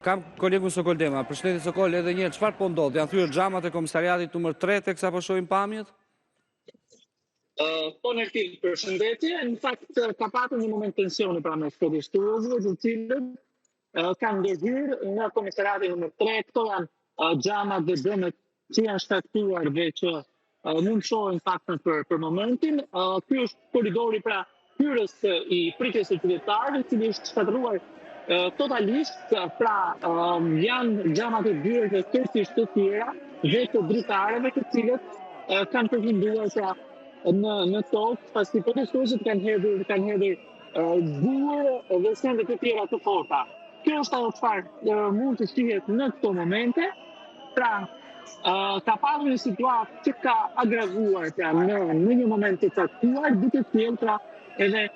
Kam kolegun Sokol Dema. Përshëndetje Sokol, edhe një herë çfarë po ndodh? Janë thyer xhamat e komisariatit numër 3 teksa po shohim pamjet? Uh, po Nertil, përshëndetje. Në fakt ka patur një moment tensioni pra mes protestuesve, të cilët uh, kanë ndërhyrë në komisariatin numër 3. Këto janë uh, xhamat dhe dëmet që janë shkaktuar dhe që mund të shohim paktën për për momentin. Ky është korridori pra hyrës i pritjes së qytetarëve, i cili është shkatërruar totalisht, pra janë xhamat e dyerve tërësisht të thyera dhe të dritareve të cilët kanë përfunduar pra në në tokë, pasi protestuesit kanë hedhur kanë hedhur gurë dhe sende të tjera të forta. Kjo është ajo çfarë mund të shihet në këto momente. Pra, ka pasur një situatë që ka agravuar pra në në një moment të caktuar, duke sjellë pra edhe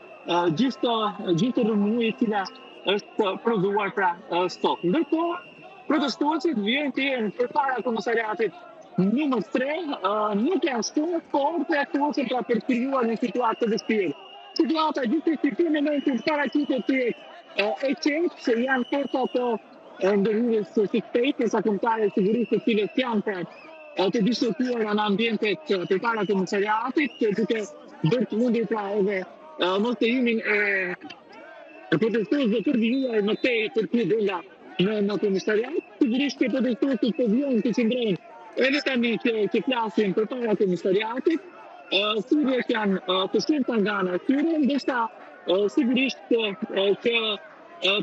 gjithë të gjithë të rrëmujë e cila është prodhuar pra sot. Ndërkohë, protestuesit vijojnë të jenë përpara komisariatit numër 3, nuk janë shumë, por të aktuosin pra për të krijuar një situatë të vështirë. Situata gjithsesi për momentin paraqitet të jetë e qetë, se janë forcat e ndërhyrjes së shpejtë, forca kombëtare e sigurisë të cilët janë pra të dislokuara në ambientet përpara komisariatit, duke bërë të mundur pra edhe moslejimin e protestuesve për të vijuar më tej për të brenda në në komisariat. Sigurisht që protestuesit po vijojnë të qëndrojnë edhe tani që që flasim përpara komisariatit. Thirrjet janë të shumta nga ana e tyre, ndërsa sigurisht që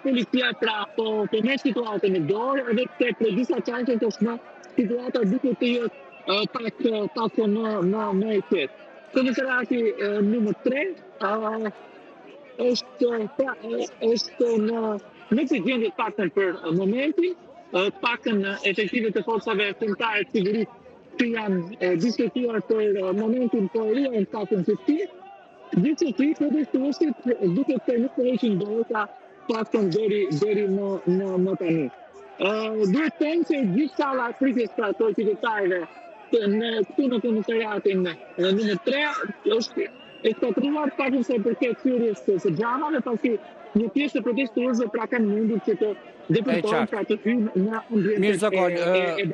policia pra po po merr situatën në dorë, edhe pse prej disa caqe tashmë situata duket të jetë pak pak më më më e qetë. Komisariati numër 3 është pra është në në këtë gjendje të paktën për momentin, të paktën efektivët e forcave kombëtare të sigurisë që janë dislokuar për momentin po ruajnë të paktën qetësinë. Gjithsesi, protestuesit duket se nuk po heqin dorë pra paktën deri deri më më më tani. Ë duhet të them se gjithë salla e pritjes pra të qytetarëve të në këtu në komisariatin numër 3 është e shkatërruar paktën sa i përket thyerjes së së xhamave, pasi një pjesë e protestuesve pra kanë mundur që të depërtojnë pra të hyjnë në ambientet Mirë Sokol, e, e, e...